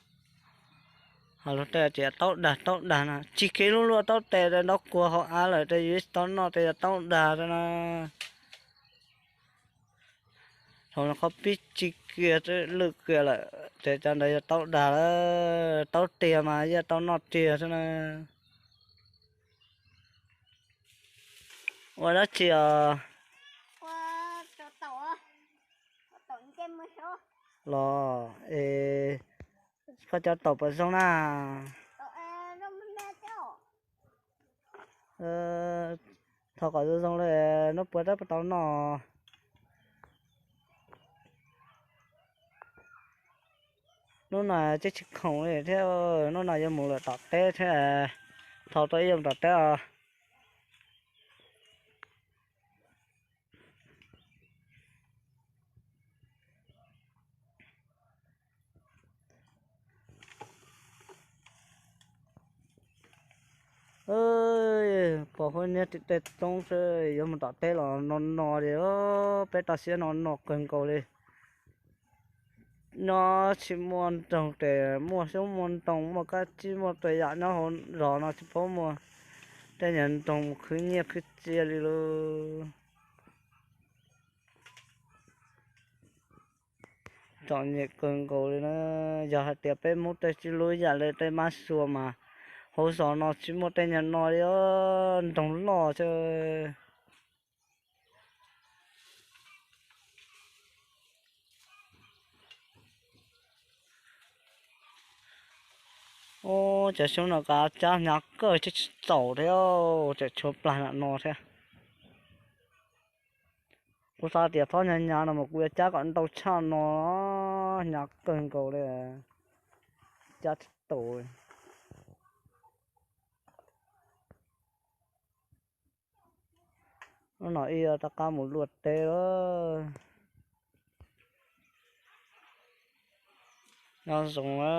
Ho luag tej tias taub dag taub dag no tsis kev lub luaj taub tes ntaub kuag hauv av lawm ces yus tsis tau noj ces yog taub dag thiab na. Thaum no qhov pib tsis kiag lwj kiag lawm ces cov ntawd yog taub dag lawm, taub tiag mas yeej tau noj tiag thiab na. Ua dab tsi os? Los es koj cov taum puas zoo na? Thov kom zoo zoo li, hnub puas tab puas tau noj. Hnub no twb tsis khoom li thiab, hnub no yuav mus lawm tom teb thiab, thov tau ib zaug tom teb os. Pom huab niab tim tej roob xwb, yuav mus tom teb los no no li, peb toj siab no no kawg nkaus li. Nyob tsis muaj nroog ces muaj xyoob muaj ntoo muaj kab tsib muaj tej yam nyob hauv zos no tsis paub muaj tej nyuag nroog mus khwv nyiaj khwv txiaj li lauj. Txom nyem kawg nkaus li na. Yog hais tias peb Hmoob tej tsis lub yam li tej mab sua mas hauv zos no tsis muaj tej nyuag no li, nroog loj xwb. Ub, cov xyoob no kav cab hnyav kawg thiab tsis txaus thiab, tseem tshuav plag nram no thiab. Kuv xav tias txhob hnyav hnyav no mas kuv yuav cab kom ntau tshaj no, hnyav kawg nkaus li, cab tsis tau. Hnub no ib rov qab mus luaj teb lawm. Nyob zoo na.